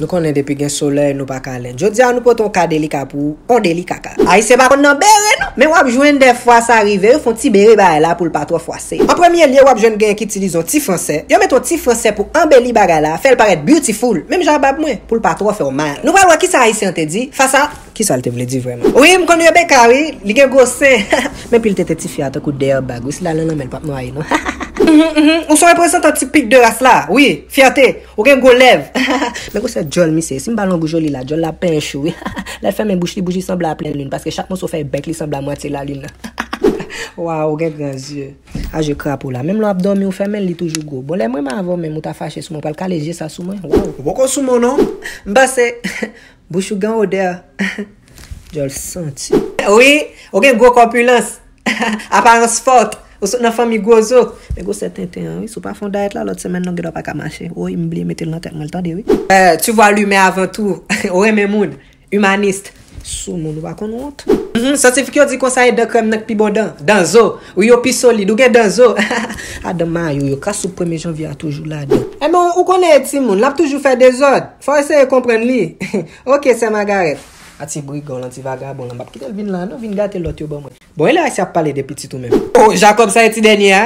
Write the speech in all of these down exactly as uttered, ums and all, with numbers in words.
Nou konnen depi gen solèy, nou pa ka lend. Jodi a, nou pote yon ka delika pou ou, yon deli kaka. Ayisyen pa konn nan bere, non. Men w ap jwenn dèfwa sa rive, yo fè yon ti bere bagay la pou l pa twò fwase. An premye lye, w ap jwenn genyen ki itilize yon ti fransè. Yo mete yon ti fransè pou anbeli bagay la, fè l parèt beautiful, menm jan a bab mwen, pou l pa twò fè w mal. Nou pral wè kisa Ayisyen an te di fas a kisa l te vle di vrèman. Wi, m konn Rebecca, wi. Li gen gwo sen. Men pil tete tifi a tankou dèyè bag, wi. Si l al nan lanmè, l p ap nwaye, non. Mhm, mhm. Ou se yon reprezantan tipik de ras la. Wi, fyète. Ou gen gwo lèv. Men gwosè djòl misye. Si m ba l yon gou joli la, djòl la penyen chou, wi. Lè l fèmen bouch li, bouch li sanble a plen lin, paske chak moso fèy bèk li sanble a mwatye lalin nan. Waw, ou gen gran zye. A je krapo la. Menm lè w ap dòmi, ou fèmen l, li toujou gwo. Bon, lè mwen m avè w menm, ou ta fache sou mwen, ou pral kale zye sa sou mwen. Waw. Ou poko sou mwen, non. M panse. Bouch ou gen odè. Djòl santi. Wi, ou gen gwo kòpilans. Aparans fòt. Ou sot nan fanmi gwo zo. Men gwosè tenten an, wi. Si w pa fè yon dayèt la, lòt semèn nan, ou gendwa pa ka mache. Woy, m bliye mete l nan tèt mwen, l tande, wi. Euh, tu vois l'humain avant tout. Ou renmen moun. Imanis. Soumoun, ou pa konn wont. Mhm, syantifik yo di konsa e dan krèm nan k pi bon dan. Dan zo. Wi, yo pi solid. Ou gen dan zo. A dan mayou yo. Kras sou premye janvye a toujou ladan. Enben, ou konnen e timoun, l ap toujou fè dezòd. Fò w eseye konprann li. Oke, sè Magarèt. A ti brigan w lan, ti vagabon w lan, m p ap kite l vin la, non, vin gate lòt yo ban mwen. Bon, e lè Ayisyen ap pale de pitit ou menm? Oh, Jacob, sa e ti dènye a.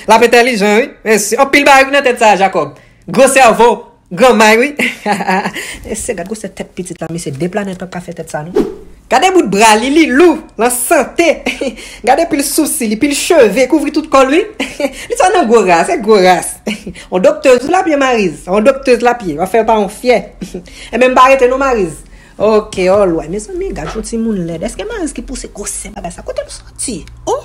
L ap entèlijan, wi. Mèsi. Anpil bagay nan tèt sa a, Jacob. Gwo sèvo. Gran may, wi. Mesye, gad gwosè tèt pitit la, mesye. De planèt p ap ka fè tèt sa, non. Gade bout bra li, li lou, l an sante. Gade pil sousi li, pil cheve, kouvri tout kò l, wi. Li sot nan gwo ras, se gwo ras. On doktèz, wi, l ap ye, Mariz. On doktèz l ap ye. W ap fè pa on fyè. Enben, m pa rete, non, Mariz. Ok, all right. Mezanmi, gad yon timoun lèd. Èske Mariz ki pouse gwosè bagay sa? Kote l soti? Oh,